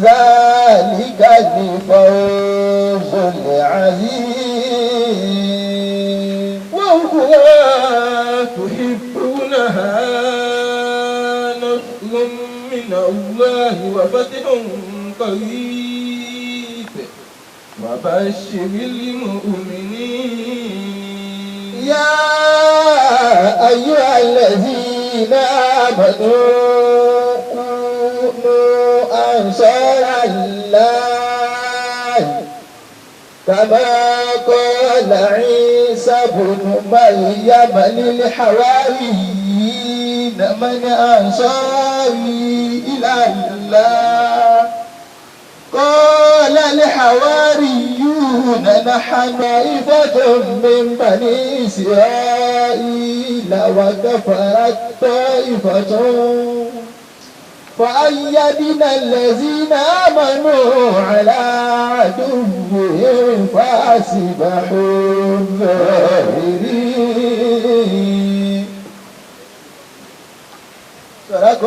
ذلك الفوز العظيم. وأخرى تحبونها، نصر من الله وفتح قريب، وبشر المؤمنين. يا أيها الذين آمنوا كونوا أنصار الله كما قال عيسى ابن مريم للحواريين من أنصاري إلى الله؟ قال الحواريون نحن طائفة من بني إسرائيل وكفرت طائفة، فأيدنا الذين آمنوا على عدوهم فأصبحوا ظاهرين. صدق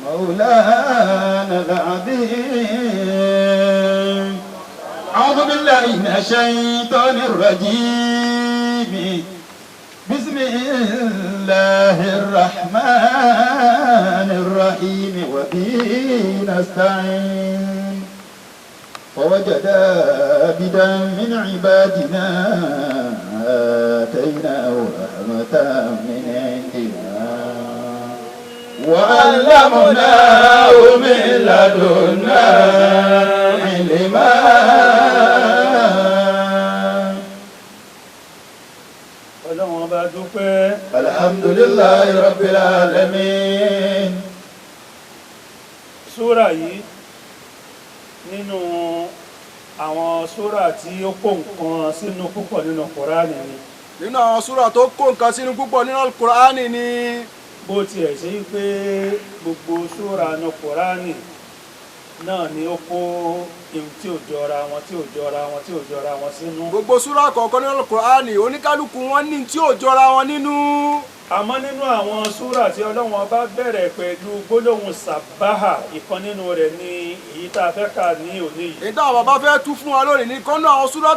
مولانا العظيم. أعوذ بالله من الشيطان الرجيم. بسم الله الرحمن الرحيم. وبه نستعين. فوجدا عبدا من عبادنا آتيناه رحمة من عندنا وعلمناه من لدنا علما. Ọlọ́run Ọba, dúpẹ́. الحمد لله رب العالمين. Súrà yìí, nínú àwọn súrà tí ó kó nǹkan sínú púpọ̀ nínú Kùránì ni. Nínú àwọn súrà tó kó nǹkan sínú púpọ̀ nínú Kùránì ni. Bó tiẹ̀ ṣe pé gbogbo súrà nínú Kùránì náà ni ó kó ihun tí ò jọra wọn, tí ò jọra wọn, tí ò jọra wọn sínú. Gbogbo súrà kọ̀ọ̀kan nínú Kùránì, oníkálukú wọn ní tí ò jọra wọn nínú. Àmọ́ nínú àwọn súrà tí Ọlọ́run Ọba bẹ̀rẹ̀ pẹ̀lú gbólóhùn sàbáhà, ìkan nínú rẹ̀ ni èyí tá a fẹ́ kà ní òní yìí. Èyí táwọn bàbá fẹ́ tú fún wa lónìí ní kọ́nà àwọn súrà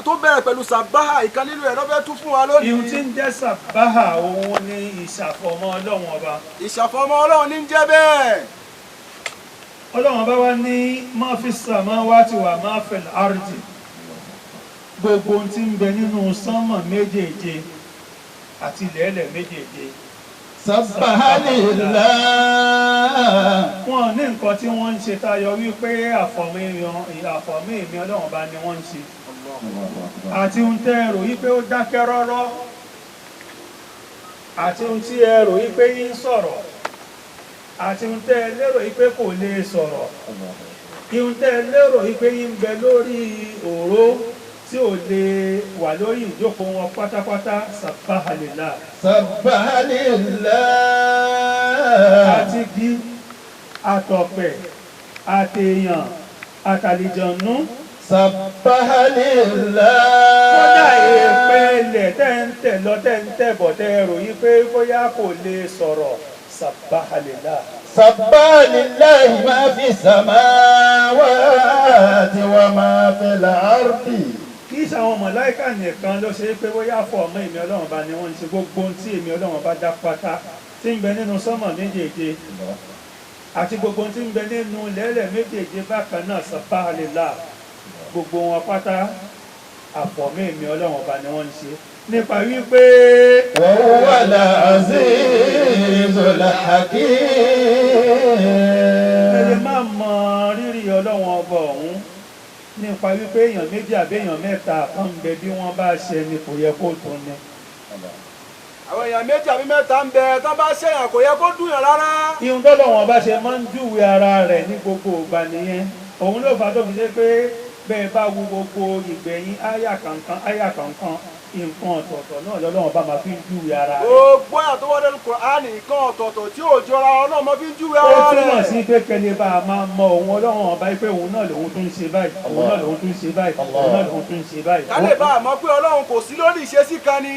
tó bẹ̀rẹ̀ pẹ̀lú sàbáhà, ìkan nínú ẹ̀ ló fẹ́ tú fún wa lónìí. Ihun tí ń jẹ́ sàbáhà, òun ni ìṣàfọ̀mọ́ Ọlọ́run Ọba. Ìṣàfọ̀mọ́ Ọlọ́run ní ń jẹ́ bẹ́ẹ̀. Ọlọ́run Ọba wa ní ما في السماوات وما في الأرض, gbogbo ohun tí ń bẹ nínú sánmọ̀ méjèèje àti ilẹ̀ẹ́lẹ̀ méjèèje. سبح لله. Wọn ní nǹkan tí wọ́n ń ṣe tayọ wípé àfọ̀mọ́ èmi Ọlọ́run Ọba ni wọ́n ń ṣe. Àti ohun tẹ́ ẹ rò wípé ó dákẹ́ rọ́rọ́, àti ohun tí ẹ rò wípé yín sọ̀rọ̀, àti ohun tẹ́ ẹ lérò wípé kò lè sọ̀rọ̀, ohun tẹ́ ẹ lérò wípé yín ń bẹ lórí òró tí ò lè wà lórí ìjókòó wọn pátápátá, سبح لله. سبح لله. Àti igi, àtọ̀pẹ̀, àtèèyàn, àtàlìjọ̀nú. سبح لله. Kódà èèpẹ̀ ilẹ̀ tẹ́ ń tẹ̀ lọ, tẹ́ ń tẹ̀ bọ̀, tẹ́ ẹ rò yí pé bóyá kò lè sọ̀rọ̀, سبح لله. سبح لله ما في السماوات وما في الأرض. Kì í ṣe àwọn mọ̀láìkà nìkan ló ṣe é pé bóyá fọ̀ ọmọ èmi Ọlọ́run bá ní wọ́n ń ṣe. Gbogbo ohun tí èmi Ọlọ́run bá dá pátá tí ń bẹ nínú sánmọ̀ méjèèje àti gbogbo ohun tí ń bẹ nínú lẹ́lẹ̀ méjèèje bákan náà, سبح لله, gbogbo wọn pátá, àfọ̀mọ́ èmi Ọlọ́run Ọba ni wọ́n ń ṣe nípa wípé وهو العزيز الحكيم. Ẹ lè má mọ rírì Ọlọ́run Ọba ọ̀hún nípa wípé èèyàn méjì àbí èèyàn mẹ́ta kan ń bẹ, bí wọ́n bá ṣe ni kò yẹ kó tún ni. Àwọn èèyàn méjì àbí mẹ́ta ń bẹ, tán bá ṣẹ̀yàn, kò yẹ kó dùn yàn rárá. Ihun tọ́lọ́wọ́n bá ṣe máa ń júwe ara rẹ̀ ní gbogbo ìgbà nìyẹn. Òun ló fà á tó fi ṣe pé bẹ́ẹ̀ bá wo gbogbo ìgbẹ̀yìn áyà kankan, áyà kankan, nǹkan ọ̀tọ̀ọ̀tọ̀ náà lọ́lọ́wọ́n bá máa fi ń júwe ara rẹ̀. Gbogbo àyà tó wọ́n dẹ́nu Kùránì, nǹkan ọ̀tọ̀ọ̀tọ̀ tí ò jọra Ọlọ́run mọ́ fi ń júwe Ó ara túmọ̀ rẹ̀. sí pé kẹlẹ́ bá a máa mọ òun Ọlọ́run Ọba pé òun náà lòun tún ń ṣe báyìí, òun náà lòun tún ń ṣe báyìí, òun náà lòun tún ń ṣe báyìí. Ká lè bá a mọ̀ pé Ọlọ́run kò sí lórí ìṣesí kan ni.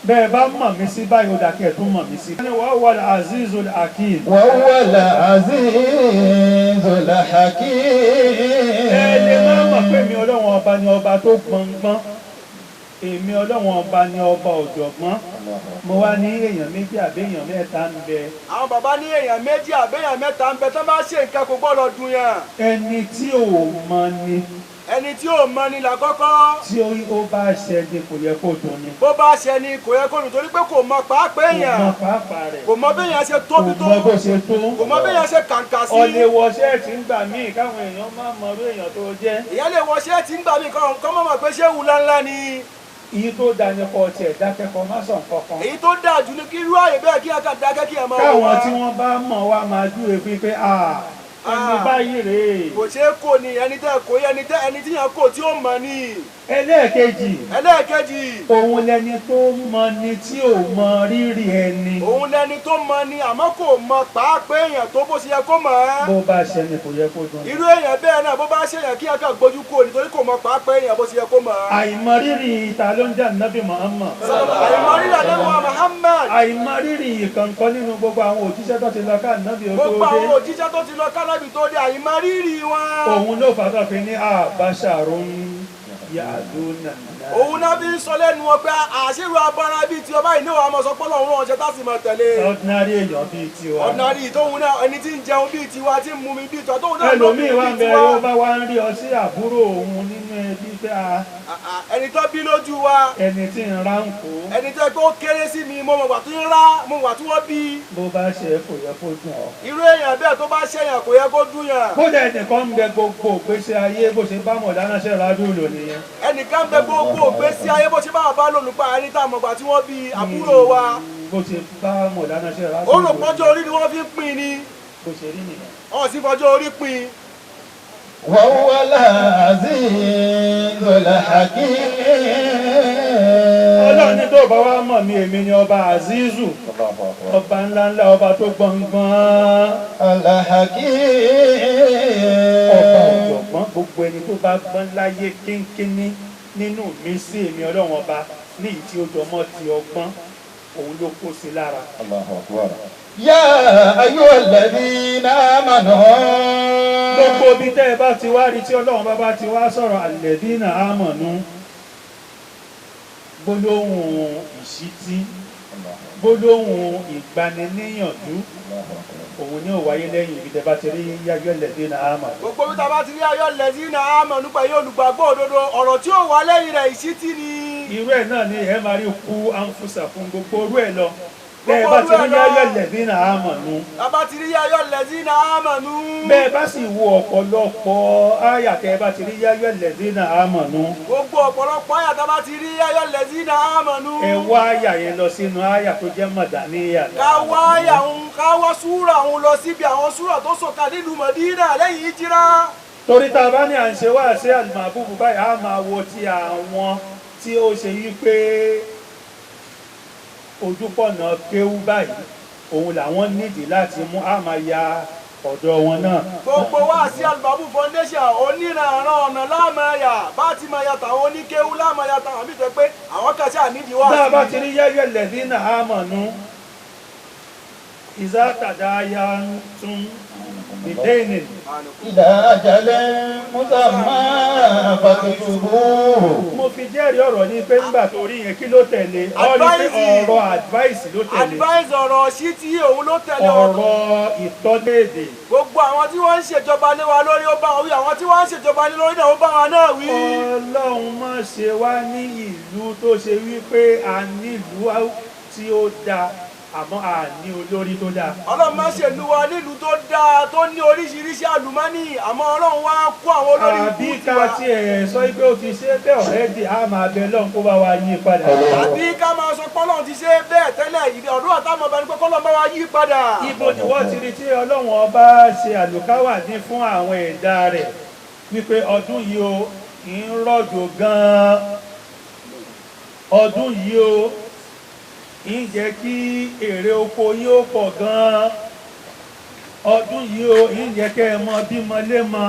Bẹ́ẹ̀ bá mọ̀ mí sí báyìí, ó dàkẹ́ tún mọ̀ mí sí. وهو العزيز الحكيم. وهو العزيز الحكيم. الحكيم. Ẹ lè má mọ̀ pé èmi Ọlọ́run ọba ni ọba tó gbọ̀ngbọ́n, èmi Ọlọ́run ọba ni ọba ọ̀jọ̀gbọ́n. Mo wá ní èèyàn méjì àbí èèyàn mẹ́ta ń bẹ. Àwọn bàbá ní èèyàn méjì àbẹ́yàn mẹ́ta ń bẹ, tán bá ṣe nǹkan, kò gbọ́dọ̀ dùn yàn. Ẹni tí ò mọ ni. Ẹni tí ò mọ ni làkọ́kọ́. Tí ó bá ṣẹ ni kò yẹ kó dùn ni. Bó bá ṣe ni kò yẹ kó dùn, torí pé kò mọ pàápàá Kò mọ èèyàn. pàápàá rẹ̀. Kò mọ béèyàn ṣe Kò tóbi tó. mọ bó ṣe tó. Kò mọ béèyàn ṣe kàǹkà sí. Ọ̀lẹ̀ wọ ṣẹ́ẹ̀tì ń gbà míì káwọn èèyàn má mọ irú èèyàn tó jẹ́. Ìyẹn lè wọ ṣẹ́ẹ̀tì ń gbà mí kọ́ mọ̀ mọ̀ pé ṣé wù ńláńlá ni. Èyí tó dáa ni kò tiẹ̀ dákẹ́kọ̀ọ́ má sàn kankan. Èyí tó dáa jù ní kí irú àyè bẹ́ẹ̀ kí ẹ kà dákẹ́, kí ẹ máa wò Káwọn wá. tí wọ́n bá mọ̀ wá máa júwe fún pé ẹni Ah. báyìí rèé. Kò ṣeé kò ní ẹni tẹ́ kò yẹ ẹni tẹ́ ẹni tí yẹn kò tí ó mọ̀ ni. Ẹlẹ́ẹ̀kejì. Ẹlẹ́ẹ̀kejì. Òun lẹni tó mọ ni tí ò mọ rírì ẹni. Òun lẹni tó mọ̀ ni, àmọ́ kò mọ pàápàá èèyàn tó bó ṣe yẹ kó mọ̀ ẹ́. Bó bá ṣe ni kò yẹ kó dùn. Irú èèyàn bẹ́ẹ̀ náà, bó bá ṣe èèyàn, kí ẹ kàn gbójú kúrò nítorí kò mọ pàápàá èèyàn bó ṣe yẹ kó mọ̀ ẹ́. Àìmọ rírì ta ló ń jẹ́ Nábì Muhammad? Àìmọ̀ rírì àdéhùn Muhammad. Àìmọ rírì ìkànkọ́ nínú gbogbo àwọn òjíṣẹ́ tó ti lọ ká Nábì ó tó Gbogbo dé. àwọn òjíṣẹ́ tó ti lọ kánábì tó dé, àìmọ̀ rírì wọn. Òun ló fà á tó fi ní àbáṣàrún yàdúnà. Òun náà fi ń sọ lẹ́nu wọn pé àṣírò abara bíi ti ọba ìnáwó àmọ́ sọ pé Ọlọ́run ránṣẹ́ tá sì máa tẹ̀lé. Ordinary èèyàn bíi tiwa. Ordinary tóun náà, ẹni tí ń jẹun bíi tiwa, tí ń mumi bíi tiwa, tóun náà Ẹlòmíì wá ń bíi bẹ, tiwa. ó bá wá ń rí ọ sí àbúrò òun nínú ẹbí pé a Ẹni tó bí lójú wa. Ẹni tí ń ránkó. Ẹni tó yẹ pé ó kéré sí mi, mo mọ̀ wà tó ń rá, mo wà tí wọ́n bí. Bó bá ṣe kò yẹ kó dùn ọ́. Irú èèyàn bẹ́ẹ̀, tó bá ṣèyàn, kò yẹ kó dùn yàn. Kódà ẹnìkan ń bẹ, gbogbo ìgbésí ayé bó ṣe bá mọ̀lánà ṣe rádùn lò nìyẹn. Ẹnìkan bẹ, gbogbo ògbésí ayé bó ṣe bá bàbá lòlùpá, ẹni tá a mọ̀ gbà tí wọ́n bí, àbúrò wa. Bó ṣe bá mọ̀lánà ṣe rádùn Ó rò lò. pọ́jọ́ orí ni wọ́n fi ń pín ni. Bó ṣe rí nìyẹn. Wọ́n sì fọjọ́ orí pín. وهو العزيز الحكيم. Ọlọ́run ní tó bá wá mọ̀ mí, èmi ni ọba Azizu, ọba ńláńlá, ọba tó gbọ̀ngbọ̀n, الحكيم. ọba ọ̀jọ̀gbọ́n. Gbogbo ẹni tó bá gbọ́n láyé kínkínní nínú mi sí èmi Ọlọ́run ọba ní ìyí tí ó jọmọ́ ti ọgbọ́n, òun ló kó sí lára. الله أكبر. يا أيها الذين آمنوا. Gbogbo ibi tẹ́ ẹ bá ti wá rí tí Ọlọ́run bá bá ti wá sọ̀rọ̀ الذين آمنوا, gbólóhùn ìṣítí, gbólóhùn ìgbaniníyànjú, òun ní ó wáyé lẹ́yìn ibi tẹ́ bá ti rí يا أيها الذين آمنوا. Gbogbo bí ta bá ti rí يا أيها الذين آمنوا nípa yóò olùgbàgbọ́ òdodo, ọ̀rọ̀ tí ó wà lẹ́yìn rẹ̀, ìṣítí ni. Irú ẹ̀ náà ni ẹ máa rí قوا أنفسكم, gbogbo orú ẹ̀ lọ tẹ́ ẹ bá ti rí يا أيها الذين آمنوا. Ta bá ti rí يا أيها الذين آمنوا. Bẹ́ẹ̀ bá sì wo ọ̀pọ̀lọpọ̀ áyà tẹ́ ẹ bá ti rí يا أيها الذين آمنوا, Gbogbo ọ̀pọ̀lọpọ̀ àyà tá bá ti rí يا أيها الذين آمنوا, ẹ wá àyà yẹn lọ sínú àyà tó jẹ́ mọ̀dàníyà. Ká wá àyà òun, ká wá súrà òun lọ síbi àwọn súrà tó sọ̀ka nílùú Mọ̀dínà lẹ́yìn ìjírá. Torí tá a bá ní à ń ṣe wá sí àlùmọ̀bùbù báyìí, a máa wo ti àwọn tí ó ṣe yí pé ojúpọ̀nà kéwú báyìí òun làwọn nídìí láti mú, a máa ya ọ̀dọ̀ wọn náà. Gbogbo wá sí Alibabu Foundation, oníranran ọ̀nà láàmàyà bá ti máa yàtọ̀ àwọn oníkéwú, láàmàyà tàwọn àmì tẹ pé àwọn kan ṣáà nídìí wá Bá a bá sí. ti rí يا أيها الذين آمنوا إذا تداينتم بدين إلى أجل مسمى فاكتبوه. Mo fi jẹ́rìí ọ̀rọ̀ ní pé ńgbà tó rí yẹn, kí ló tẹ̀lé? Ọ rí pé Advice. ọ̀rọ̀ advice ló tẹ̀lé. Advice, ọ̀rọ̀ sí tí òun ló tẹ̀lé ọ̀rọ̀. Ọ̀rọ̀ ìtọ́léèdè. Gbogbo àwọn tí wọ́n ń ṣèjọba lé wa lórí, ó bá wọn wí. Àwọn tí wọ́n ń ṣèjọba lé lórí náà, ó bá wọn náà wí. Ọlọ́run má ṣe wá ní ìlú tó ṣe wípé a nílùú tí ó dáa, àmọ́ a ní olórí tó dáa. Ọlọ́run má ṣèlú wa nílùú tó dáa, tó ní oríṣiríṣi àlùmọ́nì, àmọ́ Ọlọ́run wá kó àwọn olórí Àbí ibú ká tiwa. tiẹ̀ sọ pé ó ti ṣe bẹ́ẹ̀ already, á máa bẹ Ọlọ́run kó bá wa yí padà. Àbí ká máa sọ pé Ọlọ́run ti ṣe bẹ́ẹ̀ tẹ́lẹ̀, ìdí ọdún àtàwọn ọba ní pé kọ́lọ́run bá wa yí padà. Ibo ni wọ́n ti rí tí Ọlọ́run ọba ṣe àlùkáwàní fún àwọn ẹ̀dá rẹ̀ wípé ọdún yìí o ń rọ̀jò gan-an, ọdún yìí o ń jẹ́ kí èrè oko yìí ó pọ̀ gan-an, ọdún yìí o ń jẹ́ kẹ́ ẹ mọ bímọ lémọ,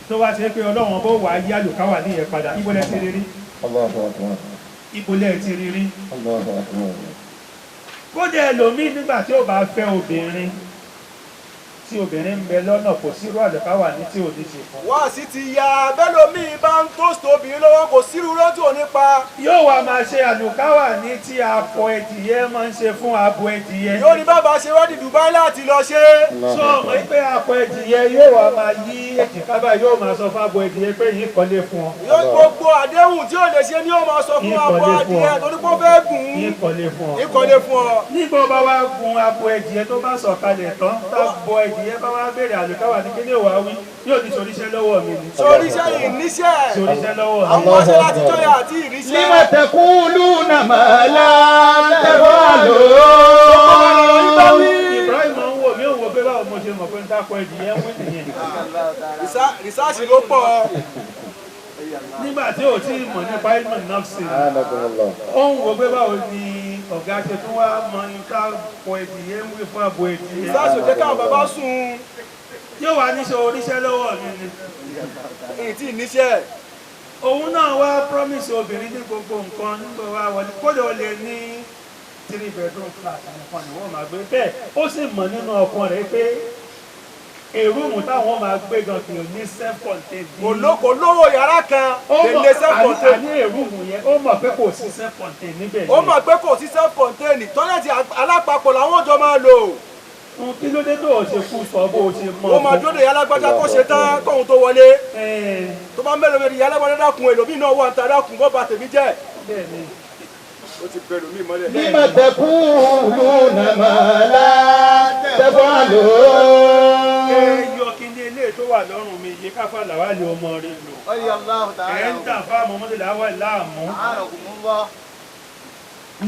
tó wá ṣe pé Ọlọ́run ọba ó wàá yí àlùkáwàní yẹn padà? Ibo lẹ ti rí rí? الله أكبر. Ibo lẹ ti rí rí? الله أكبر. Kódà ẹlòmíì, nígbà tí ó bá fẹ́ obìnrin Tí obìnrin ń bẹ lọ́nà kò sírú àlùkáwà ní tí ò ní ṣe fún. Wá sí ti ya bẹ́lòmíì bá ń tóòsì obìnrin lọ́wọ́ kò sírú rọ́tò nípa. Yóò wá máa ṣe àlùkáwà ní tí akọ ẹdìyẹ máa ń ṣe fún abo ẹdìyẹ. Yóò ní bàbá ṣe wádìí Dubai láti lọ ṣe. Sọ mọ̀ pé akọ ẹdìyẹ yóò wá máa yí èjìká báyìí yóò máa sọ fún abo ẹdìyẹ pé yìí kọ́lé fún ọ. Yóò gbogbo àdéhùn tí ò lè ṣe ni yóò máa sọ fún abo adìyẹ torí pé ó fẹ́ gùn ún. Yìí kọ́lé fún ọ. Yìí kọ́lé fún ọ. Nígbà ó bá wá gun abo ẹdìyẹ tó bá sọ̀kalẹ̀ tán tábo ẹdìyẹ bá wá béèrè àlùkáwà ní kí ni òwà wí yóò ní soríṣẹ́ lọ́wọ́ mi ni. Soríṣẹ́ yìí níṣẹ́. Soríṣẹ́ lọ́wọ́ mi. Àwọn aṣọ láti jọyà àti ìríṣẹ́. Lima taquluna ma la taf'alun. Ibrahim ń wò mí ò wò pé báwo mo ṣe mọ̀ pé ń dákọ̀ ẹdìyẹ ń wí nìyẹn. Rìsáàsì ló pọ̀. Nígbà tí ò tí ì mọ̀ nípa ilmu nafsi. Ó ń wò pé báwo ni ọ̀gá ṣe tún wá mọ nǹkan kọ ẹdìyẹ ń wí fún àbò ẹdìyẹ. Rìsáàsì ò jẹ́ káwọn bàbá sùn. Yóò wá níṣẹ́ oríṣẹ́ lọ́wọ́ mi ni. Èyí tí ì níṣẹ́. Òun náà wá promise obìnrin ní gbogbo nǹkan nígbà wá wọlé kódà ó lè ní 3 bedroom flat nìkan ni wọ́n máa gbé bẹ́ẹ̀ ó sì mọ̀ nínú ọkàn rẹ̀ pé èrúùmù táwọn máa gbé gan kì í ní self contained. Kò lówó yàrá kan lè lè self contained. Àní èrúùmù yẹn ó mọ̀ pé kò sí self contained níbẹ̀ yẹn. Ó mọ̀ pé kò sí self contained tọ́lẹ̀tì alápapọ̀ làwọn jọ máa lò. Kí ló dé tó o ṣe kú sọ bó o ṣe mọ̀. Ó máa dúró de yàrá gbájá kó ṣe tán kóhun tó wọlé. Tó bá mélòó mélòó yàrá gbájá dákun èlòmíì náà wà ń ta dákun bọ́ ba tèmi jẹ́. Ó ti bẹ̀rù mí mọ́lẹ̀. Lima taquluna ma la taf'alun. Ẹ yọ kíní ilé tó wà lọ́rùn mi yìí káfà làwálì ọmọ rẹ lò. Ẹ ń tà fáàmù ọmọdé làwà láàmú.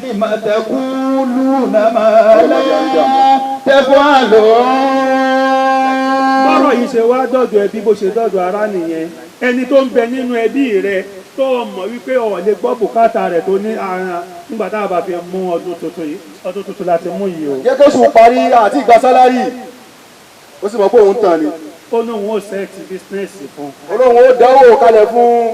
Lima taquluna ma la taf'alun. Bọ́rọ̀ yìí ṣe wá dọ̀dọ̀ ẹbí bó ṣe dọ̀dọ̀ ara nìyẹn. Ẹni tó ń bẹ nínú ẹbí rẹ tó mọ̀ wípé o lè gbọ́ bùkátà rẹ̀ tó ní ara nígbà tá a bá fi mú ọdún tuntun yìí ọdún tuntun láti mú yìí o. Jẹ́ kó sùn parí àti ìgbà sálárì ó sì mọ̀ pé òun tàn ni. Ó ní òun ó sẹ́ẹ̀tì bísínẹ́sì fún. Olóhùn ó dánwò kalẹ̀ fún.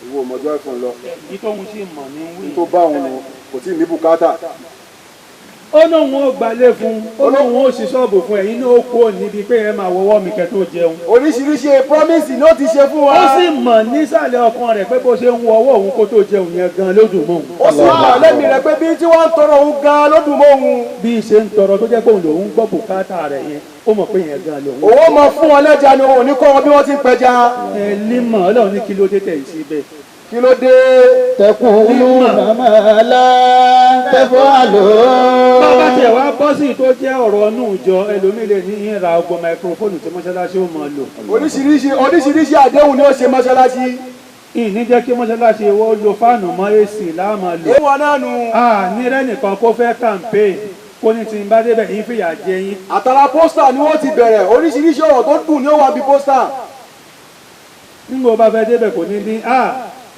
Ìwọ ọmọdé iPhone lọ. Èyí tóun sì mọ̀ ní wí. Tó bá òun nù kò tí ì ní bùkátà. Ó ní òun ó gbalé fún ó ní òun ó ṣí ṣọ́ọ̀bù fún ẹ̀yin ní ó kú níbi pé ẹ máa wọwọ́ mi kẹ́ tó jẹun. Oríṣiríṣi promise ni ó ti ṣe fún wa. Ó sì mọ̀ nísàlẹ̀ ọkàn rẹ̀ pé bó ṣe ń wọ ọwọ́ òun kó tó jẹun yẹn gan ló dùn mọ́ òun. Ó sì mọ̀ lẹ́mìí rẹ̀ pé bí tí wọ́n ń tọrọ òun gan ló dùn mọ́ òun. Bí ṣe ń tọrọ tó jẹ́ pé òun lòun gbọ́ bùkátà rẹ̀ yẹn ó mọ̀ pé yẹn gan lòun. Òun máa fún wọn lẹ́ja ni òun ò ní kọ́ wọn bí wọ́n ti ń pẹja. Ẹ límọ̀ Ọlọ́run ní kí ló dé tẹ̀ sí bẹ́ẹ̀. Kí ló dé? Taquluna ma la taf'alun. Bàbá tiẹ̀ wá bọ́ sí tó jẹ́ ọ̀rọ̀ inú ìjọ ẹlòmíì lè ní ìra ọgbọ̀n máikrófóònù tí mọ́ṣáláṣí ó máa lò. Oríṣiríṣi àdéhùn ni ó ṣe mọ́ṣáláṣí. Ìní jẹ́ kí mọ́ṣáláṣí wọ́n lo fáànù mọ́ AC láàmà lò. Èèwọ̀ náà nù. A ní rẹ́nìkan kó fẹ́ kàǹpéè kó ní tí n bá débẹ̀ yín fìyà jẹ yín. Àtàrà pósítà ni wọ́n ti bẹ̀rẹ̀ oríṣiríṣi ọ̀rọ̀ tó dùn ni ó wà bí pósítà. Nígbà ó bá fẹ́ débẹ̀ kò ní ní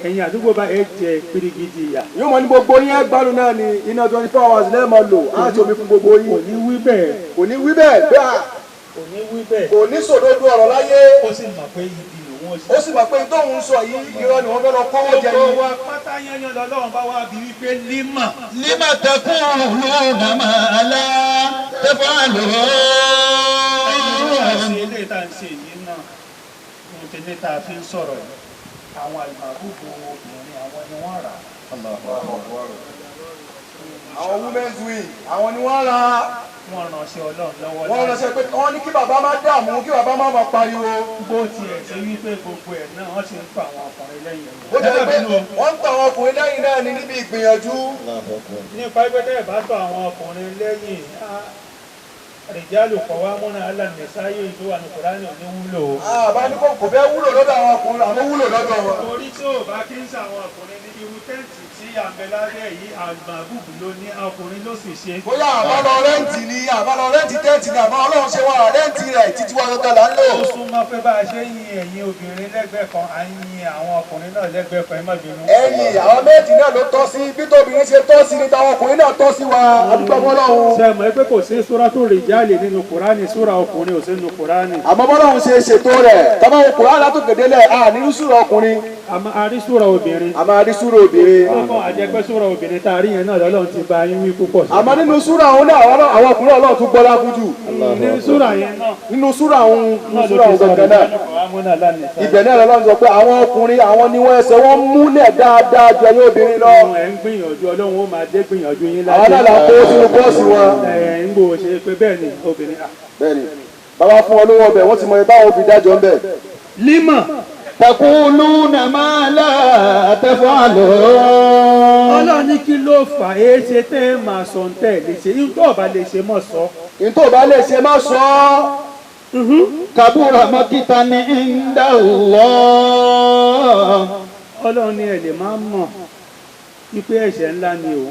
ẹ̀yin àdúgbò bá ẹ jẹ pirigidi ìyà. Yóò mọ ní gbogbo yín ẹgbàánu náà ni iná 24 hours lẹ́ẹ̀mọ lò á ti omi fún gbogbo yín. Kò ní wí bẹ́ẹ̀. Kò ní wí bẹ́ẹ̀ bẹ́ẹ̀. Kò ní wí bẹ́ẹ̀. Kò ní sòdodo ọ̀rọ̀ láyé. Ó sì mọ̀ pé ibi lòun ó ṣe. Ó sì mọ̀ pé tóun sọ yìí irọ́ ni wọ́n fẹ́ lọ kọ́wọ́ jẹ Gbogbo ni. wa pátá yányán lọ́lọ́run bá wá bí wípé límà. Lima taquluna ma la taf'alun. Ẹni tí wàá ṣe eléyìí tá à ń ṣe yìí náà mo ti ní tá a fi ń sọ̀rọ̀ yìí. Àwọn àlùmọ̀gbogbo obìnrin àwọn ni wọ́n rà. Àwọn women's wing àwọn ni wọ́n ra. Wọ́n ránṣẹ́ Ọlọ́run lọ́wọ́. Wọ́n ránṣẹ́ pé wọ́n ní kí bàbá má dààmú kí bàbá má máa pariwo. Bó tiẹ̀ ṣe wípé gbogbo ẹ̀ náà wọ́n ti ń pa àwọn ọkùnrin lẹ́yìn. Ó jẹ́ pé wọ́n ń tọ àwọn ọkùnrin lẹ́yìn náà ní níbi ìgbìyànjú. Nípa ẹgbẹ́ tẹ́ ẹ̀ bá tọ àwọn ọkùnrin lẹ́yìn rìjálù kọ̀ wá múná alàmìsáyé tó wà ní Kùránì ò ní wúlò. Àbá ní kò fẹ́ wúlò lọ́dọ̀ àwọn ọkùnrin àmọ́ wúlò lọ́dọ̀ wọn. Torí tí ò bá kí ń ṣàwọn ọkùnrin ní irú tẹ́ǹtì tí à ń bẹ lábẹ́ yìí àgbàbùbù ló ní ọkùnrin ló sì ṣe. Bóyá àbá lọ rẹ́ǹtì ni àbá lọ rẹ́ǹtì tẹ́ǹtì ni àbá Ọlọ́run ṣe wà rẹ́ǹtì rẹ̀ títí wa gangan là ń lò. Ó súnmọ́ pé bá a ṣe ń yin ẹ̀yin obìnrin lẹ́gbẹ̀ẹ́ kan à ń yin àwọn ọkùnrin náà lẹ́gbẹ̀ẹ́ kan ẹ má bínú. Ẹ̀yin àwọn méjì náà ló tọ́ sí bí tóbìnrin ṣe tọ́ sí ni táwọn ọkùnrin náà tọ́ sí wa àdúgbò Ọlọ́run. Ṣé ẹ mọ̀ pé kò sí Sóràtù Rìjálù rìjálì nínú Kùránì, súra ọkùnrin ò sí nínú Kùránì. Àmọ́ bọ́lọ́hún ṣe ṣètò rẹ̀, tọ́ba wo Kùránì látòkèdélẹ̀, a ní súra ọkùnrin. Àmọ́ a rí súra obìnrin. A máa rí súra obìnrin. Ó kàn àjẹpẹ́ súra obìnrin tá a rí yẹn náà lọ́lọ́run ti bá yín wí púpọ̀ sí. Àmọ́ nínú súra òun náà, àwọn ọkùnrin Ọlọ́run tún gbọ́lá fún jù. Nínú súra yẹn náà. Nínú súra òun, nínú súra òun gangan náà, ibẹ̀ náà lọ́lọ́run sọ pé àwọn ọkùnrin, àwọn ni wọ́n ẹsẹ̀ wọn múlẹ̀ dáadáa ju ẹ̀yin obìnrin lọ. Ẹ̀ ń gbìyànjú, Ọlọ́run ó máa dé gbìyànjú yín láti. Àwọn náà là ń kó sínú bọ́ọ̀sì wọn. Ẹ̀ ń gbò ṣe pé bẹ́ẹ̀ ni obìnrin. Bẹ́ẹ̀ ni bàbá fún wọn lówó ọbẹ̀, wọ́n ti mọ ibà wọn fi dájọ́ ń bẹ̀. Límọ̀. Taquluna ma la taf'alun. Ọlọ́run ní kí ló fà é ṣe tẹ́ ẹ máa sọ ń tẹ́ ẹ lè ṣe, yín tó ọba lè ṣe mọ̀ sọ. Ní tó bá lè ṣe má sọ ọ́. Kabura makitan inda Allah. Ọlọ́run ní ẹ lè máa mọ̀ wípé ẹ̀ṣẹ̀ ńlá ni o,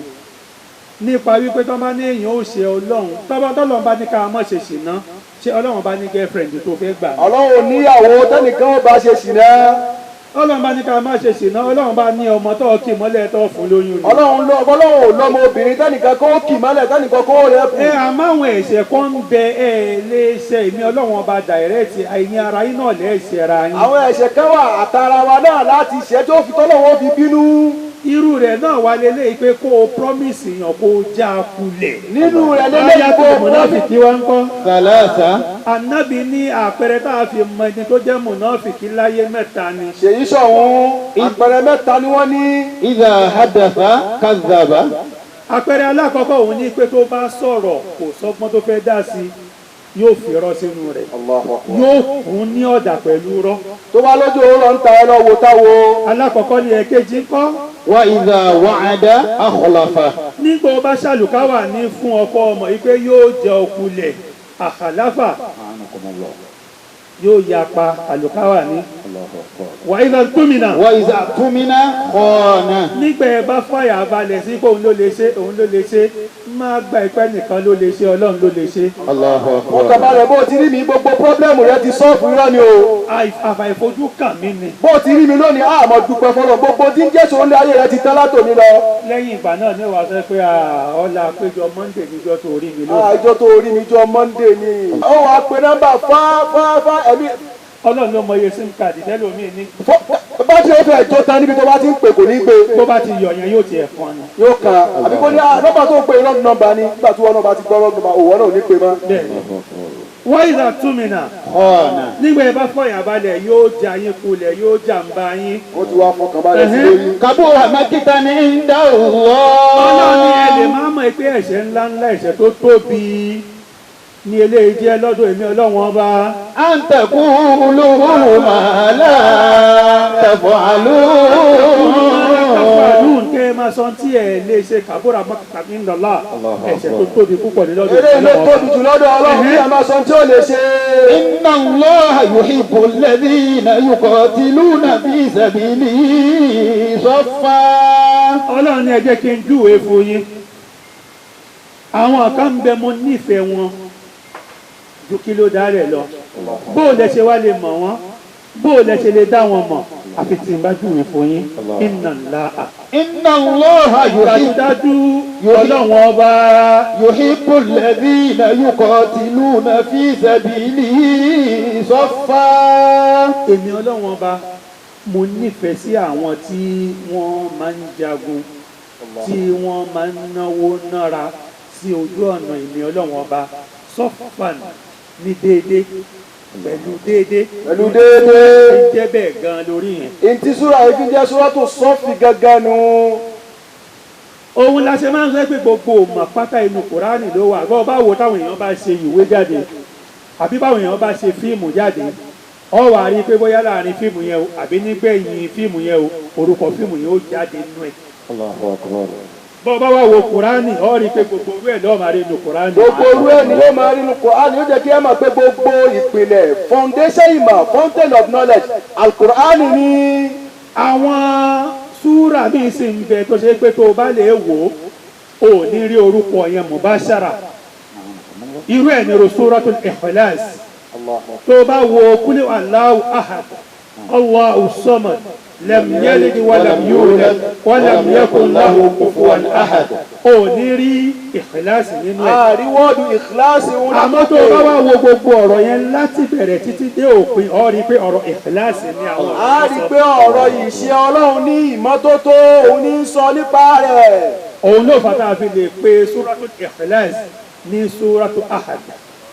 nípa wípé tó bá ní èèyàn ó ṣe Ọlọ́run, tọ́ba tọ́lọ́run bá ní ká má ṣe ṣìná, ṣé Ọlọ́run bá ní girlfriend tó fẹ́ gbà ní? Ọlọ́run níyàwó tẹ́nìkan ó bá ṣe ṣìnà. Ọlọ́run bá ní ká má ṣe ṣìná, Ọlọ́run bá ní ọmọ tó kì mọ́lẹ̀ tó fún lóyún ni. Ọlọ́run ò lọ́mọ obìnrin tẹ́nìkan kó kì mọ́lẹ̀ tẹ́nìkan kó rẹ̀ kù. Ẹ àmọ́ àwọn ẹ̀ṣẹ̀ kan ń bẹ ẹ lè ṣe èmi Ọlọ́run ọba dàrẹ́tì, ẹ̀yin ara yín náà lè ṣe ra yín. Àwọn ẹ̀ṣẹ̀ kan wà àtàrà wa náà láti ṣe tó fi tọ́lọ́wọ́ fi bínú. Irú rẹ̀ náà wà lélẹ́yìí pé kó o promise yàn kó o já a kulẹ̀. Nínú rẹ̀ lélẹ́yìí kó o mùnáfìkì wa ń kọ́. Thalatha. Ànábì ní àpẹẹrẹ tá a fi mọ ẹni tó jẹ́ mùnáfìkì láyé mẹ́ta ni. Ṣèyí sọ̀hún, àpẹẹrẹ mẹ́ta ni wọ́n ní. Idha hadatha kadhaba. Àpẹẹrẹ alákọ̀ọ́kọ́ òun ní pé tó bá sọ̀rọ̀ kò sọ́gbọ́n tó fẹ́ dá sí, yóò fi irọ́ sínú rẹ̀. Yóò kún ní ọ̀dà pẹ̀lú irọ́. Tó bá lójú òun lọ ń ta ẹ lọ wo táwo. Alákọ̀ọ́kọ́ ni ẹ̀kejì ń kọ́. Wa idha wa'ada akhlafa. Nígbà ó bá ṣàlùkáwà ní fún ọkọ ọmọ yìí pé yóò jẹ òkulẹ̀ àkàláfà, yóò yapa àlùkáwà ní. Wa idha tumina. Wa idha tumina khana. Nígbà ẹ bá fàyà balẹ̀ sí pé òun ló lè ṣe, òun ló lè ṣe, má gba ìpẹ́ nìkan ló lè ṣe, Ọlọ́run ló lè ṣe. Allahu akbar. Ọkàn balẹ̀, bó ti rí mi gbogbo pọ́blẹ́mù rẹ ti sọ́ọ̀fù, irọ́ ni o. Àfàìfojú kàn mí ni. Bó ti rí mi lónìí, àmọ́ dúpẹ́ fọlọ́, gbogbo tí ń jésù ń lé ayé rẹ ti tán látòní lọ. Lẹ́yìn ìgbà náà ní wàá sọ pé ọ̀la péjọ Monday níjọ́ tó rí mi lónìí. Àìjọ tó rí mi jọ Monday ni. Ó wàá pe nọ́mbà fá ẹ̀mí. Ọlọ́run ló mọ iye sim card tẹ́lómi ní. Bá ti fẹ́ jó tán níbi tó bá ti ń pè kò ní gbé. Bó bá ti yọ̀ yẹn yóò tiẹ̀ fún ni. Yóò kàn àbí kó ní nọ́mbà tó ń pè wrong number ni, nígbà tí wọn náà bá ti gbọ́ wrong number òwò náà ò ní pè mọ́. Wọ́n ìlà túmínà. Nígbà yẹn bá fọyà balẹ̀ yóò já yín kulẹ̀, yóò jàǹbá yín. Ó ti wá fọkàn balẹ̀ sí lórí. Kabura makitan inda Allah. Ọlọ́run ní ẹ lè máa mọ̀ pé ẹ̀ṣẹ̀ ńlá ńlá, ẹ̀ṣẹ̀ tó tóbi ní eléyìí jẹ́ lọ́dọ̀ èmi Ọlọ́run ọba. An taqulu ma la taf'alun. Kẹ́ ẹ máa sọ tí ẹ lè ṣe, kabura makitan inda Allah, ẹ̀ṣẹ̀ tó tóbi púpọ̀ ní lọ́dọ̀ Eléyìí ló tóbi jù lọ́dọ̀ Ọlọ́run kí ẹ máa sọ tí ó lè ṣe. Inna Allaha yuhibbu alladhina yuqatiluna fi sabilihi saffa. Ọlọ́run ní ẹ jẹ́ kí n júwe fún yín. Àwọn kan ń bẹ mo nífẹ̀ẹ́ wọn ju kí ló dálẹ̀ lọ. Bó o lẹ ṣe wá lè mọ̀ wọ́n, bó o lẹ ṣe lè dá wọn mọ̀, àfi tí n bá júwe fún yín. Inna Allaha. Inna Allaha Dájúdájú Ọlọ́run ọba. yuhibbu alladhina yuqatiluna fi sabilihi saffa. Èmi Ọlọ́run ọba mo nífẹ̀ẹ́ sí àwọn tí wọ́n máa ń jagun, tí wọ́n máa ń náwó nára sí ojú ọ̀nà èmi Ọlọ́run ọba, sọ́fàn ní déédéé, pẹ̀lú déédéé. Pẹ̀lú déédéé. Jẹ́ bẹ́ẹ̀ gan lórí yẹn. Ntí súra yìí fi jẹ́ súra tó sọ́ọ̀fì gangan nu. Òun la ṣe máa ń sọ pé gbogbo òmò pátá inú Kùránì ló wà. Bọ́ báwo táwọn èèyàn bá ṣe ìwé jáde àbí báwọn èèyàn bá ṣe fíìmù jáde, ọ wà rí i pé bóyá láàrin fíìmù yẹn o àbí nígbẹ̀yìn fíìmù yẹn o, orúkọ fíìmù yẹn ó jáde nínú ẹ̀. Allahu akbar. Bọ́ bá wà wo Kùránì, ọ rí i pé gbogbo orú ẹ̀ lọ́ọ́ máa rí inú Kùránì. Gbogbo orú ẹ̀ ni ó máa rí inú Kùránì, ó jẹ́ kí ẹ mọ̀ pé gbogbo ìpìlẹ̀ foundation ìmọ̀, fountain of knowledge, Al-Kùránì ni. Àwọn súrà míì sì ń bẹ tó ṣe pé tó o bá lè wò ó, ò ní rí orúkọ yẹn mubashara. Irú ẹ̀ ní Suratul Ikhlas. Tó o bá wo kúlẹ̀ Allahu ahad, Allahu samad lam yalid walam yulad walam yakun lahu kufuwan ahad. Ò ní rí ìkìláàsì nínú ẹ̀. Àríwọ́dù ìkìláàsì òun ní Àmọ́ tó o bá wá wo gbogbo ọ̀rọ̀ yẹn láti bẹ̀rẹ̀ títí dé òpin, ó rí i pé ọ̀rọ̀ ìkìláàsì ni àwọn A rí ọ̀rọ̀ i pé ọ̀rọ̀ ìṣe Ọlọ́run ní ìmọ́tótó òun ní sọ nípa rẹ̀. Òun ló fà tá a fi lè pe súrátù ìkìláàsì ní súrátù ahad.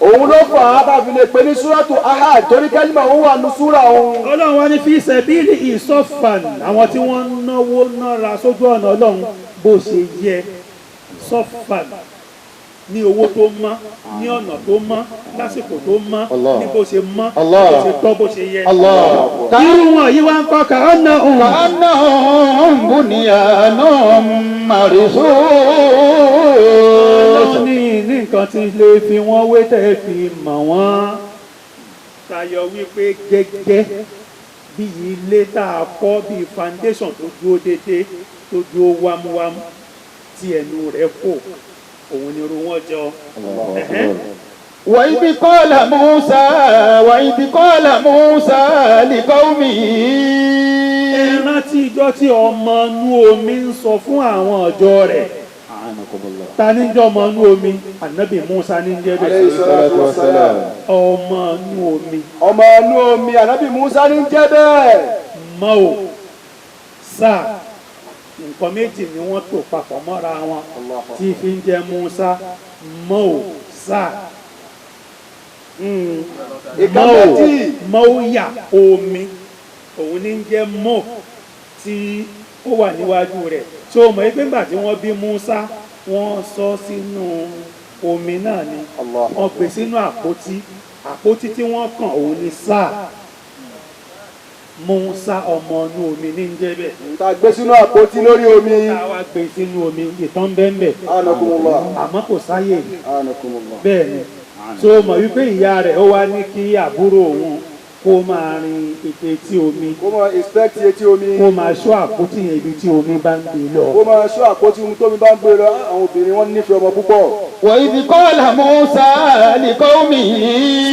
Òun ló fà á bá fi lè pè ní súrátù ahad torí kẹ́límà òun wà ní súrà òun. Ọlọ́run wá ní fi sẹ̀bílì ìsọ̀fàn, àwọn tí wọ́n ń náwó nára sójú ọ̀nà Ọlọ́run bó ṣe yẹ, sọ̀fàn ní owó tó mọ́, ní ọ̀nà tó mọ́, lásìkò tó mọ́, ní bó ṣe mọ́, Allah. bó ṣe tọ́, bó ṣe yẹ. Allah. Irú wọn yìí wá ń kọ́ ka ọ̀nà òun. كأنهم بنيان مرصوص. Ọlọ́run ní nǹkan tí lè fi wọ́n wé tẹ́ fi mọ̀ wọ́n. Tayọ wípé gẹ́gẹ́ bí ilé tá a kọ́, bí foundation tó dúró déédéé, tó dúró wámúwámú, tí ẹnu rẹ̀ kò, òun ni irú wọn jọ. Ẹ̀hẹ́n. وإذ قال موسى لقومه. Ẹ rántí ijọ́ tí ọmọ inú omi ń sọ fún àwọn ọ̀jọ́ rẹ̀. Ta ní jẹ́ ọmọ inú omi? Ànábì Musa ní jẹ́ bẹ́ẹ̀. Alayhi salatu wassalam. Ọmọ inú omi. Ọmọ inú omi, ànábì Musa ní jẹ́ bẹ́ẹ̀. Mọ́ ò sáà, nǹkan méjì ni wọ́n tò papọ̀ mọ́ra wọn tí fi ń jẹ́ Musa. Mọ́ ò sáà. Ìka Mọ́ ò méjì. Mọ́ ò yà omi, òun ní ń jẹ́ mọ́ tí ó wà níwájú rẹ̀. Tí ó mọ̀ pé nígbà tí wọ́n bí Musa, wọ́n sọ sínú omi náà ni, wọ́n gbé sínú àpótí. Àpótí tí wọ́n kàn, òun ni sáà. Musa ọmọ inú omi ní ń jẹ́ bẹ́ẹ̀. Ta gbé sínú àpótí lórí omi. Tá a wá gbé sínú omi, ìtàn bẹ́ẹ̀. Anakumullah. Àmọ́ kò sáyè. Anakumullah. Bẹ́ẹ̀ ni. Tó mọ̀ wípé ìyá rẹ̀ ó wá ní kí àbúrò òun kó máa rin ètè tí omi, Kó máa inspect etí omi. Kó máa ṣọ́ àpótí yẹn, ibi tí omi bá ń gbé lọ. Kó máa ṣọ́ àpótí ohun tómi bá ń gbé lọ. Àwọn obìnrin wọn nífẹ̀ẹ́ ọmọ púpọ̀. وإذ قال موسى لقومه.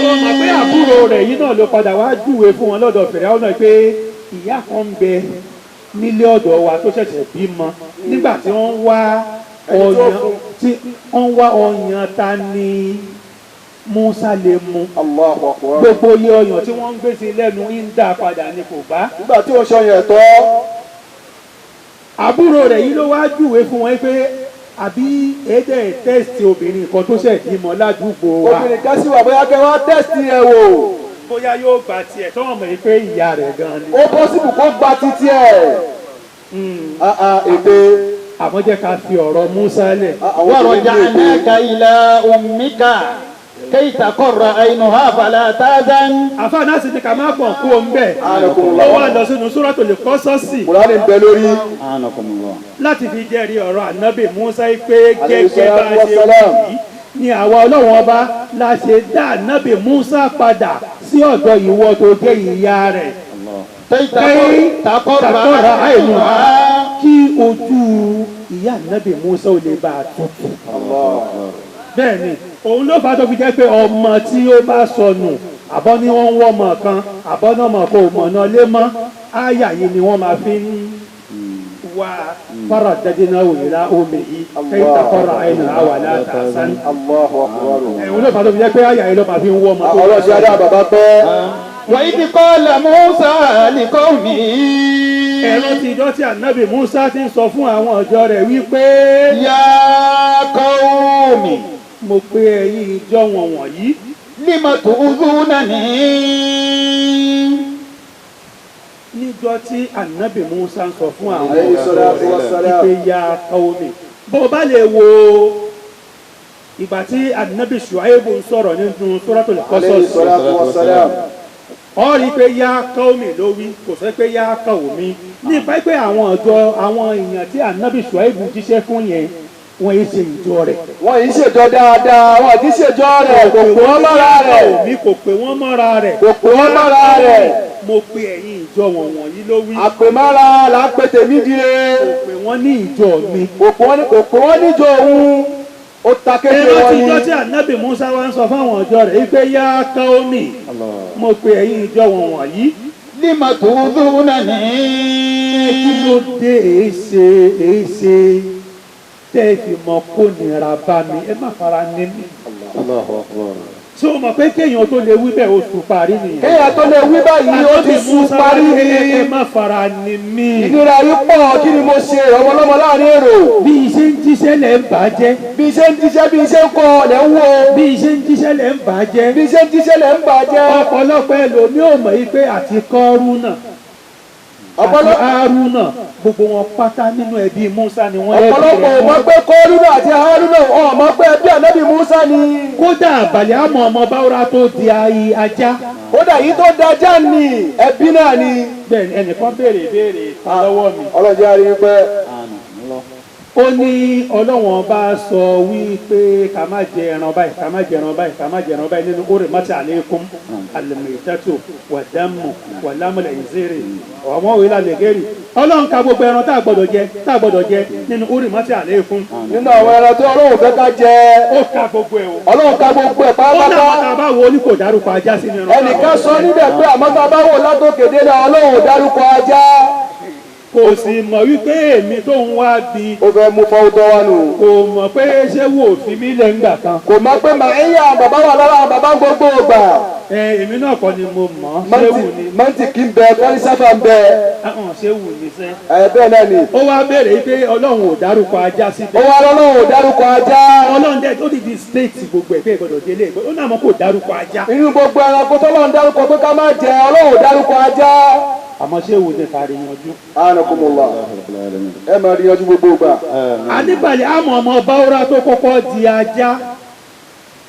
Tó mọ̀ pé àbúrò rẹ̀ yìí náà ló padà wá júwe fún wọn lọ́dọ̀ Fìràwọ́n náà pé ìyá kan ń bẹ nílé ọ̀dọ̀ wa tó ṣẹ̀ṣẹ̀ bímọ, nígbà tí wọ́n ń wá Ẹni tó ọyàn fún. tí wọ́n ń wá ọyàn ta ni Musa lè mu. Allahu akbar. Gbogbo iye ọyàn tí wọ́n ń gbé sí lẹ́nu, ń dá padà ní, kò bá. Nígbà tí ó ṣọyàn ẹ̀tọ́. Àbúrò rẹ̀ yìí ló wá júwe fún wọn pé àbí èdè test obìnrin kan tó ṣẹ̀ bímọ ládùúgbò wa. Obìnrin kan sì wà, bóyá kẹ́ wá test ẹ̀ wò. Bóyá yóò gba tiẹ̀, tọ́wọ́n mọ̀ pé ìyá rẹ̀ gan ni. Ó possible kó gba títí ẹ̀. Ah, ah, ète. Àmọ́ jẹ́ ká fi ọ̀rọ̀ Musa lẹ̀. Ah, àwọn obìnrin ní ète. ورجعناك إلى أمك كي تقر عينها فلا تحزن. Àfáà náà sì ní ká má pọ̀ kú òun bẹ́ẹ̀. Anakumullah. Ó wá lọ sínú Suratul Qasasi Kùránì ń bẹ lórí. láti fi jẹ́rìí ọ̀rọ̀ ànábì Musa yìí pé Alayhi gẹ́gẹ́ bá a salatu ṣe wassalam. wí ní àwa Ọlọ́run Ọba la ṣe dá ànábì Musa padà sí ọ̀dọ̀ ìwọ tó jẹ́ ìyá rẹ̀. كي تقر تقر عينها. عينها، kí ojú ìyá ànábì Musa ò lè bá a tutù. Bẹ́ẹ̀ ni, òun ló fà á tó fi jẹ́ pé ọmọ tí ó bá sọnù, àbọ̀ ní wọ́n ń wọ́ ọmọ kan, àbọ̀ náà mọ̀ kó mọ̀nà lé mọ́, áyà yìí ni wọ́n máa fi ń wá fara dadina òyìnbá omi yìí kẹ́yìn takọ́ra ẹ̀yìn àwà látàsán. Allahu akbar. Òun ló fà á tó fi jẹ́ pé áyà yìí ló máa fi ń wọ́ ọmọ tó Ọlọ́sẹ̀ adá bàbá pẹ́. وإذ قال موسى لقومه. Ẹ̀rọ ti ìjọ tí ànábì Musa ti ń sọ fún àwọn ọ̀jọ́ rẹ̀ wípé يا قوم، mo pé ẹ̀yin ìjọ wọn wọ̀nyí، لم تؤذونني؟ Níjọ́ tí ànábì Musa ń sọ fún àwọn Alayhi salatu wassalam. ìpè ya qawmi, bó o bá lè wo ìgbà tí ànábì Ṣuaibu ń sọ̀rọ̀ nínú Suratul Alayhi Qasas, salatu wassalam. ọ rí i pé ya qawmi ló wí, kò sọ pé ya qawmi, nípa pé àwọn ọ̀dọ́, àwọn èèyàn tí ànábì Ṣuaibu jíṣẹ́ fún yẹn, wọ́n yìí ṣe ìjọ rẹ̀. Wọ́n yìí ṣèjọ dáadáa, wọ́n kì í ṣèjọ rẹ̀, kò pè wọ́n mọ́ra rẹ̀. Mi kò pè wọ́n mọ́ra rẹ̀. Kò pè wọ́n mọ́ra rẹ̀. Mo pe ẹ̀yin ìjọ wọn wọ̀nyí ló wí. Àpèmọ́ra là ń pe tèmi dire. Kò pè wọ́n ní ìjọ mi. Kò pè wọ́n ní, kò pè wọ́n níjọ òun. Ó ta kéde Ẹ̀rọ wọn tí ni. ìjọ tí ànábì Musa wá ń sọ fáwọn ọjọ́ rẹ̀ wípé ya qaumi, mo pe ẹ̀yin ìjọ wọn wọ̀nyí، لم تؤذونني Kí ló dé èéṣe èéṣe tẹ́ ẹ fi mọ kó nira bá mi, ẹ má fara ní mi. الله أكبر. Ṣé o mọ̀ pé kéèyàn tó lè wí bẹ́ẹ̀ oṣù parí nìyẹn? Kéèyàn tó lè wí báyìí ó ti sùn parí ni. Ẹ má fara ní mi. Ìnira yìí pọ̀, kí ni mo ṣe ọmọlọ́mọ láàrin èrò? Bí iṣẹ́ ń jíṣẹ́ lẹ̀ ń bà á jẹ́. Bí iṣẹ́ ń jíṣẹ́, bí iṣẹ́ ń kọ́ lẹ̀ ń wo. Bí iṣẹ́ ń jíṣẹ́ lẹ̀ ń bà á jẹ́. Bí iṣẹ́ ń jíṣẹ́ lẹ̀ ń bà á jẹ́. Ọ̀pọ̀lọpọ̀ ẹlòmíì ò mọ̀ yìí pé àti Kọ́rúnà àti Hárúnà gbogbo wọn pátá nínú ẹbí Musa ni wọ́n. Ọ̀pọ̀lọpọ̀ ò mọ̀ pé Kọ́rúnà àti Hárúnà ò mọ̀ pé ẹbí ànábì Musa ni. Kódà àbàlẹ̀ àmọ́ ọmọ báwòrán tó di ayé ajá. Kódà yìí tó dájá ni ẹbí náà ni. Bẹ́ẹ̀ ni ẹnìkan béèrè ìbéèrè kan lọ́wọ́ mi. Ọlọ́run jẹ́ àrí pé Ó ní Ọlọ́wọ́n bá sọ wípé ká má jẹ ẹran báyìí, ká má jẹ ẹran báyìí, ká má jẹ ẹran báyìí nínú orí mọ́tì àlékún alìmọ̀tẹ́tò wàdámù wàlámùlẹ̀ ìzérè ọmọ òwe lálẹ́ gẹ́rì. Ọlọ́run ka gbogbo ẹran tá a gbọ́dọ̀ jẹ, tá a gbọ́dọ̀ jẹ nínú orí mọ́tì àlékún. Nínú àwọn ẹran tó Ọlọ́run fẹ́ ká jẹ. Ó ka gbogbo ẹ̀ o. Ọlọ́run ka gbogbo ẹ̀ Ó náà pátápátá. tá a bá wo ní kò dárúkọ ajá sínú ẹran. Ẹnìkan sọ níbẹ̀ pé àmọ́ tá a bá wò látòkè délẹ̀ Ọlọ́run ò dárúkọ ajá. Kò sì mọ̀ wípé èmi tó ń wá bi. Ó fẹ́ mú fọ́wọ́tọ́ wá nù. Kò mọ̀ pé ṣé wò fi mí lẹ̀ ńgbà kan. Kò mọ̀ pé màá ń yà bàbá wà lára àwọn bàbá gbogbo ìgbà. Ẹ èmi náà kọ́ ni mo mọ̀ ọ́, ṣé wù ni. Mọ́ntìkì ń bẹ, kọ́lísáfà ń bẹ. Ahàn, ṣé wù ni sẹ́. Ẹ bẹ́ẹ̀ náà ni. Ó wá béèrè pé Ọlọ́run ò dárúkọ ajá Ó síbẹ̀. wá lọ́lọ́run ò dárúkọ ajá. Ọlọ́run dẹ̀ ó dìdí stéètì gbogbo ẹ̀ pé ìgbọ́dọ̀ délé ó náà mọ̀ kò dárúkọ ajá. Inú gbogbo ẹranko tọ́lọ́run dárúkọ pé ká má jẹ, Ọlọ́run ò dárúkọ ajá. Àmọ́ ṣé wù ni kárí yanjú. Anakumullah. Ẹ máa rí yanjú gbogbo ìgbà. Aníbalẹ̀ àmọ́ ọmọ báwòrán tó kọ́kọ́ di ajá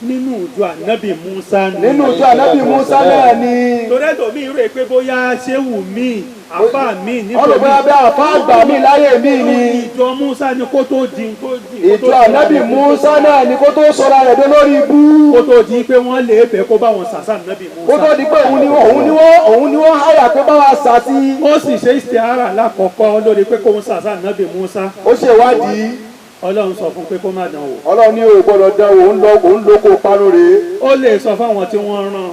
nínú ìjọ ànábì Musa ni. Nínú ìjọ ànábì Musa náà ni. Torí ẹ̀dọ̀ mi rò pé bóyá ṣé wù mí àbá mi nítorí. Ọlọ́gbọ́n abẹ́ àfa àgbà mi láyé mi ni. Ìjọ Musa ni kó tó di kó di. Ìjọ ànábì Musa náà ni kó tó sọra rẹ̀ dé lórí ibú. Kó tó di pé wọ́n lè bẹ̀ kó bá wọn sàṣà ànábì Musa. Kó tó di pé òun ni wọ́n háyà pé bá wa sà sí. Ó sì ṣe istiara lákọ̀ọ́kọ́ lórí pé kóun sàṣà ànábì Musa. Ó ṣèwádìí. Ọlọ́run sọ fún pé kó má dán wò. Ọlọ́run ní o gbọ́dọ̀ dán wò, ń lọ òun lóko panu rèé. Ó lè sọ fáwọn tí wọ́n rán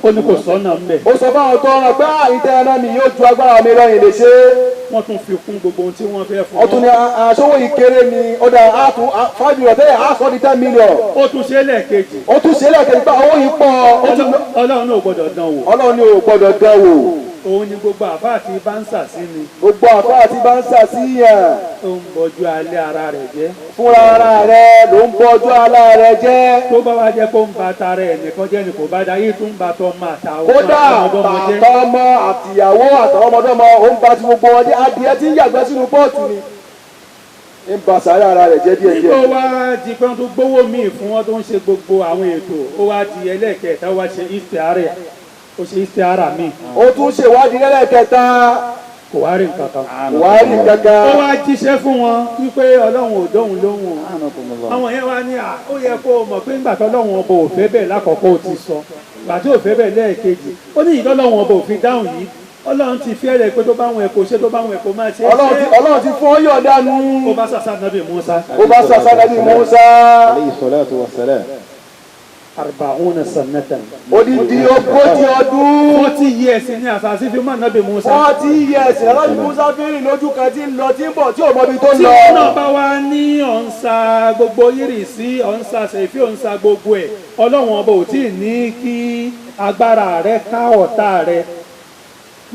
ó ní kò sọ́nà ńbẹ̀. Ó sọ fáwọn tó rán pé àìtẹ́ ẹran mi yóò ju agbára mi lọ, ìlè ṣe. Wọ́n tún fi kún gbogbo ohun tí wọ́n fẹ́ fún. Ó tún ní aṣọ́wó ìkéré ni ó dá àtún 5 million tẹ́lẹ̀ àṣọ di 10 million. Ó tún ṣe lẹ́ẹ̀kejì. Ó tún ṣe lẹ́ẹ̀kejì pé owó yìí pọ̀. Ọlọ́run náà ò gbọ́dọ̀ dán wò. Ọlọ́run ní o gbọ́dọ̀ dán wò. Òun ni gbogbo àfáà tí bá ń sà sí ni. Gbogbo àfáà tí bá ń sà sí yàn. Ó ń bọjú alẹ́ ara rẹ̀ jẹ́. Fúnra ara rẹ̀ ló ń bọjú alẹ́ rẹ̀ jẹ́. Tó bá wá jẹ́ kó ń ba tara ẹ̀ nìkan jẹ́ ni kò bá da yìí tún ń ba tọ́ ọmọ àtàwọn Kódà ọmọdọ́mọ jẹ́. tàtọ́mọ àtìyàwó àtàwọn ọmọdọ́mọ ó ń ba ti gbogbo wọn jẹ́. Adìẹ tí ń yàgbẹ́ sínú pọ́ọ̀tù ni. Ń ba sàárẹ̀ ara rẹ̀ jẹ́ díẹ̀ díẹ̀. Ó wá di pé wọ́n tún gbówó míì fún wọn tó ń ṣe gbogbo àwọn ètò. Ó wá di ẹlẹ́ẹ̀kẹta, ó wá ṣe istiara, ó ṣe istiara míì. Ó tún ṣèwádìí lẹ́lẹ́kẹta. Kò wá rí nǹkan kan. Kò wá rí nǹkan kan. Ó wá jíṣẹ́ fún wọn wípé Ọlọ́run ò dóhùn lóhùn o. Àwọn yẹn wá ní à ó yẹ kó o mọ̀ pé ńgbà tó Ọlọ́run ọba ò fẹ́ bẹ́ẹ̀ lákọ̀ọ́kọ́ ó ti sọ. Ìgbà tí ò fẹ́ bẹ́ẹ̀ lẹ́ẹ̀kejì. Ó ní ìdọ́lọ́run ọba ò fi dáhùn yìí. Ọlọ́run ti fi ẹ̀rẹ̀ pé tó bá wọn ẹ̀kọ́ ṣe tó bá wọn ẹ̀kọ́ máa ṣe. Ọlọ́run ti fún ọ yọ̀ọ̀dá nu. Ó bá sàṣà nàbì Musa. Ó bá sàṣà nàbì Musa. Alayhi salatu wa salam. Arba'una sanatan. Odidi 40 ọdún. 40 years ní àṣàṣì fi mọ́ nàbì Musa. 40 years nàbì Musa fi rìn lójú kan tí ń lọ tí ń bọ̀ tí ò mọbi tó ń lọ. Tí wọn náà bá wá ní ọ̀nsá gbogbo yìrì sí ọ̀nsá ṣèfì ọ̀nsá gbogbo ẹ̀, Ọlọ́run ọba ò tí ì ní kí agbára rẹ ká ọ̀tá rẹ.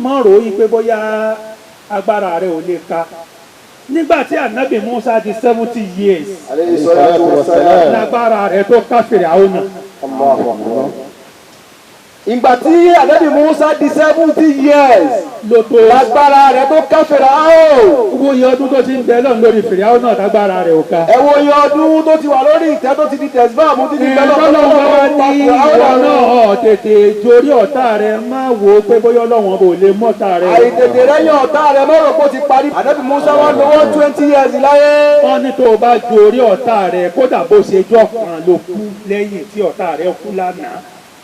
Mọ́ rò ó yí pé bóyá agbára rẹ ò lè ka. Nígbà tí ànábì Musa di 70 years. Alayhi salatu wa salam. Lágbára rẹ tó ká Fìràwọ́nà. Ìgbà tí ànábì Musa di 70 years ló tó lágbára rẹ̀ tó ká Fìràwọ̀. Wo iye ọdún tó ti ń bẹ lọ́nà lórí Fìràwọ̀ náà tágbára rẹ̀ ò ká. Ẹ wo iye ọdún tó ti wà lórí ìtẹ́ tó ti di tẹ̀síbáàmù mú títí bẹ́ẹ̀ Ìtọ́lọ́wọ́ bá ní ìwọ náà ọ̀ tètè jorí ọ̀tá rẹ̀, má wo pé bóyá Ọlọ́run ò lè mọ́ta rẹ̀. Àìtètè rẹ́yìn ọ̀tá rẹ̀ mọ́rò kó ti parí. Ànábì Musa wá lọ́wọ́ 20 years láyé. Wọ́n ní tó o bá jorí ọ̀tá rẹ̀, kódà bó ṣe jọ́ kan ló kú lẹ́yìn tí ọ̀tá rẹ̀ kú lánàá,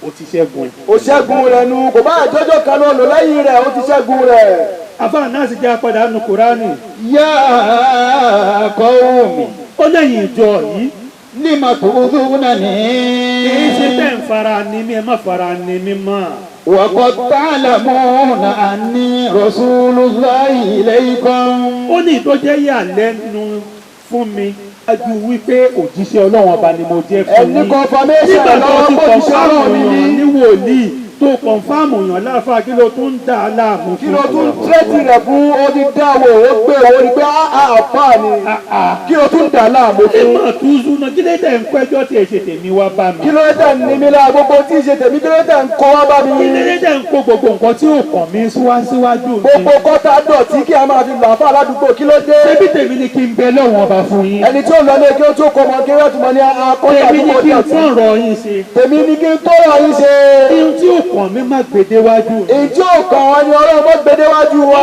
ó ti ṣẹ́gun ẹ̀. Ó ṣẹ́gun rẹ̀ nu, kò bá àjọjọ́ kan lọ lò lẹ́yìn rẹ̀, ó ti ṣẹ́gun rẹ̀. Àfáà náà sì jẹ́ apàdà nù Kúránì. Ya qawmi. Ó lẹ́yìn ìjọ yìí. Lima tu'dhunani. Èyí ṣe tẹ́ ń fara ni mí, ẹ má fara ni mí mọ́. وقد تعلمون أني رسول الله إليكم. Ó ní ìtọ́jẹ́ yà lẹ́nu fún mi dájú wípé òjíṣẹ́ Ọlọ́run ọba ni mo jẹ́ fún Ẹni yín. confirmation Nígbà tó lọ́wọ́ ti kó ti ṣe confirm ọlọ́run mi yàn ní. ní wòlíì, tó confirm yàn láfa, kí ló tún ń dà á láàmú Kí fún? ló tún tírẹ́tì rẹ̀ fún? Ó ti dáwọ́, ó gbé owó ni pé àáfàá ni. Kí ló tún dà láàmú Ẹ fún? mọ̀ tún súná, kí ló dé ń pẹ́jọ́ tí ẹ ṣe tèmi wá bá mi? Kí ló dé ń ní mi lára gbogbo tí ì ṣe tèmi? Kí ló dé ń kó wá bá mi? Kí ló dé ń kó gbogbo nǹkan tí ò kàn mí wá síwájú mi? Gbogbo kọ́tà dọ̀tí kí a máa fi lọ àfáà ládùúgbò, kí ló dé? Ṣébí tèmi ni kí n bẹ lọ́wọ́n ọba fún yín? Ẹni tí ó lọ lé kí ó tó kọ́ ọmọ kí ó tún mọ ní akọ́tà Tèmi ni àdúgbò kí n dọ̀tí. tún ọ̀rọ̀ yín ṣe. Tèmi ni kí n tó rọ̀ yín ṣe. Ihun tí ò kàn mí má gbèdéwájú mi. Èyí tí ò kàn wá ni Ọlọ́run mọ́ gbedéwájú wa.